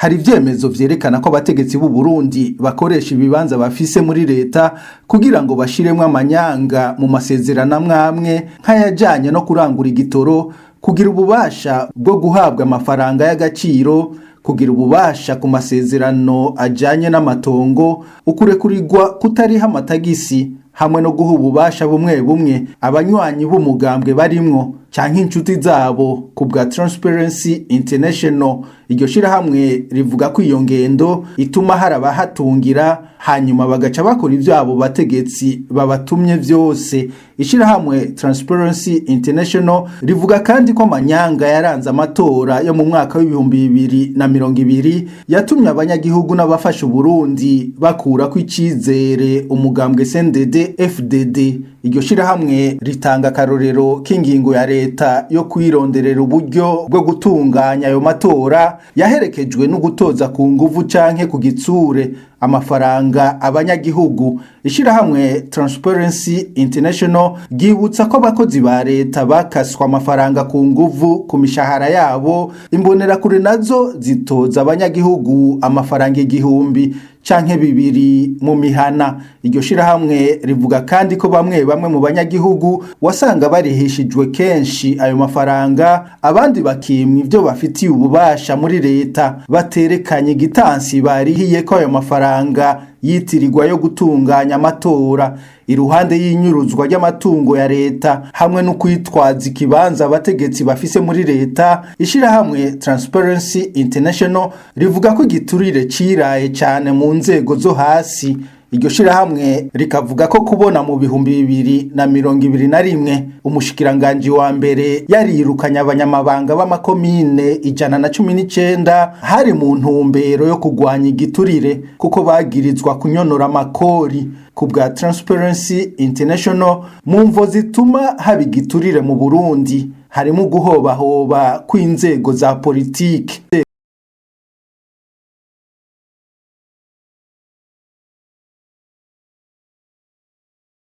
Hari ivyemezo vyerekana ko abategetsi b'u Burundi bakoresha ibibanza bafise muri leta kugira ngo bashiremwo amanyanga mu masezerano amwamwe, nk'ayajanye no kurangura igitoro, kugira ububasha bwo guhabwa amafaranga y'agaciro, kugira ububasha ku masezerano ajanye n'amatongo, ukurekurirwa kutariha amatagisi, hamwe no guha ububasha bumwe bumwe abanywanyi b'umugambwe barimwo canke inshuti zabo. Ku bwa Transparency International, iryo shirahamwe rivuga ko iyo ngendo ituma hari abahatungira, hanyuma bagaca bakora ivyo abo bategetsi babatumye vyose. Ishirahamwe Transparency International rivuga kandi ko amanyanga yaranze amatora yo mu mwaka w'2020 yatumye abanyagihugu n'abafasha Uburundi bakurako icizere umugambwe CNDD FDD. Iryo shirahamwe ritanga akarorero k'ingingo ya leta yo kwironderera uburyo bwo gutunganya ayo matora, yaherekejwe no gutoza ku nguvu canke ku gitsure amafaranga abanyagihugu. Ishirahamwe Transparency International ryibutsa ko abakozi ba leta bakaswa amafaranga ku nguvu ku mishahara yabo, imbonerakure nazo zitoza abanyagihugu amafaranga 1000 canke 2000 mu mihana. Iryo shirahamwe rivuga kandi ko bamwe bamwe mu banyagihugu wasanga barihishijwe kenshi ayo mafaranga, abandi bakimwa ivyo bafitiye ububasha muri leta baterekanye igitansi barihiye ko ayo mafaranga yitirirwa yo gutunganya amatora. Iruhande y'inyuruzwa ry'amatungo ya leta hamwe no kwitwaza ikibanza abategetsi bafise muri leta, ishirahamwe Transparency International rivuga ko igiturire ciraye cane mu nzego zo hasi. Iryo shirahamwe rikavuga ko kubona mu 2021 umushikiranganji wa mbere yarirukanye abanyamabanga b'amakomine 119 hari mu ntumbero yo kugwanya igiturire, kuko bagirizwa kunyonora amakori. Ku bwa Transparency International, mu mvo zituma haba igiturire mu Burundi harimo guhobahoba kw'inzego za politike.